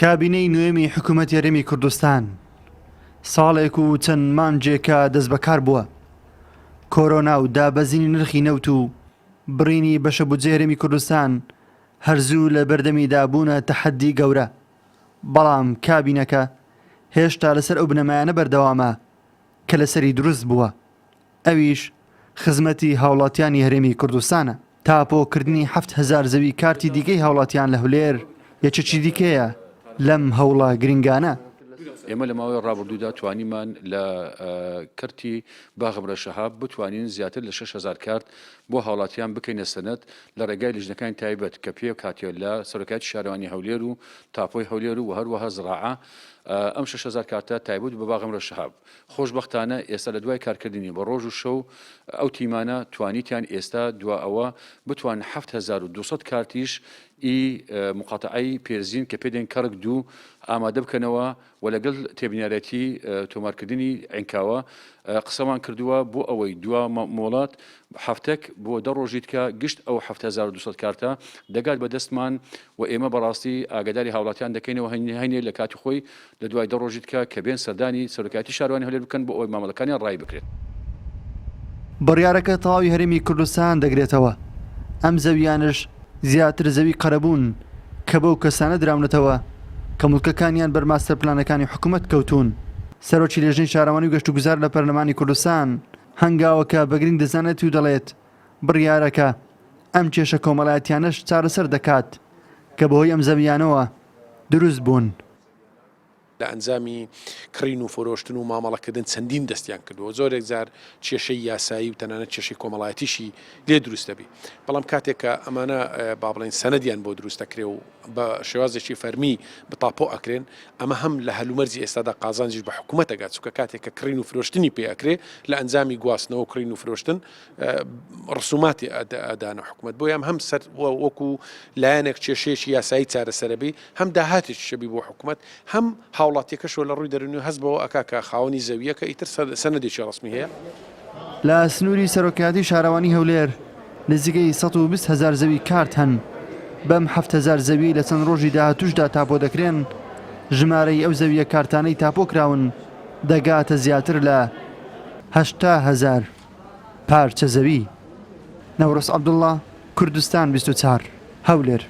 کابینەی نوێمی حکوومەتی هەرێمی کوردستان ساڵێک و چەند مانگێکە دەستبەکار بووە. کۆرۆنا و دابەزینی نرخی نەوت و بڕینی بەشە بودجەی هەرێمی کوردستان هەر زوو لە بەردەمیدا بوونە تەحەدی گەورە، بەڵام کابینەکە هێشتا لەسەر ئەو بنەمایانە بەردەوامە کە لەسەری دروست بووە، ئەویش خزمەتی هاوڵاتیانی هەرێمی کوردستانە. تاپۆکردنی 7000 زەوی کارتی دیکەی هاوڵاتیان لە هەولێر یەکێکی دیکەیە لەم هەوڵە گرنگانە. ئێمە لە ماوەی ڕابردوودا توانیمان لە کەرتی باغبرە شەهاب بتوانین زیاتر لە 6000 کارت بۆ هاوڵاتیان بکەینە سەنەد لە ڕێگای لیژنەکانی تایبەت کە پێکهاتووە لە سەرۆکایەتی شارەوانی هەولێر و تاپۆی هەولێر و هەروەها زراعە ئەم 6000 کارتە تایبەت بە باغمرە شەهاب خۆشبەختانە ئێستا لە دوای کارکردنی بە ڕۆژ و شەو ئەو تیمانە توانیتیان ئێستا دوا ئەوە بتوان 7200 کارتیش ئی مقاتعەی پێرزین کە پێ دێن کەڕک دوو ئامادە بکەنەوە و لەگەڵ تێبینیارەتی تۆمارکردنی عینکاوە قسەمان کردووە بۆ ئەوەی دوا مۆڵەت هەفتەک بۆ دە ڕۆژی تکە گشت ئەو 7200 کارتە دەگات بە دەستمان و ئێمە بەڕاستی ئاگاداری هاوڵاتیان دەکەینەوە هەینێ لە کاتی خۆی لە دوای دە ڕۆژی تکە کە بێن سەردانی سەرۆکایەتی شارەوانی هەولێر بکەن بۆ ئەوەی مامەڵەکانیان ڕایی بکرێت. بڕیارەکە تەواوی هەرێمی کوردستان دەگرێتەوە، ئەم زەوییانەش زیاتر زەوی قەرەبوون کە بەو کەسانە دراونەتەوە کە موڵکەکانیان بەر ماستەرپلانەکانی حکومەت کەوتوون. سەرۆکی لێژنەی شارەوانی و گەشتوگوزار لە پەرلەمانی کوردستان هەنگاوەکە بە گرنگ دەزانێت و دەڵێت، بڕیارەکە ئەم کێشە کۆمەڵایەتیانەش چارەسەر دەکات کە بەهۆی ئەم زەوییانەوە دروست بوون. لە ئەنجامی کڕین و فرۆشتن و مامەڵەکردن چەندین دەستیان کردووە زۆرێک جار کێشەی یاسایی و تەنانەت کێشەی کۆمەڵایەتیشی لێ دروست دەبی بەڵام کاتێک کە ئەمانە با بڵێن سەنەدیان بۆ دروست دەکرێ و بە شێوازێکی فەرمی بتاپۆ ئەکرێن ئەمە هەم لە هەلومەرجی ئێستادا قازانجیش بە حکوومەت ئەگات چونکە کاتێک کە کڕین و فرۆشتنی پێ ئەکرێ لە ئەنجامی گواستنەوە و کڕین و فرۆشتن ڕسوماتی ئەدانە حکومەت بۆیە ئەم هەم سەر وەکو لایەنێک کێشەیەکی یاسایی چارەسەرەبی هەم داهاتێکیشە بی بۆ حکومەت هەم هاوڵاتیەکەشەوە لە ڕووی دەروونی هەست بەوە ئەکا کە خاوەنی زەوییەکە ئیتر سەنەدێکی ڕەسمی هەیە. لە سنووری سەرۆکایەتی شارەوانی هەولێر نزیکەی 120 هەزار زەوی کارت هەن، بەم 7000 زەویەی لە چەند ڕۆژی داهاتووشدا تاپۆ دەکرێن، ژمارەی ئەو زەوییە کارتانەی تاپۆ کراون دەگاتە زیاتر لە 80 هەزار پارچە زەوی. نەورۆز عەبدوڵڵا، کوردستان 24، هەولێر.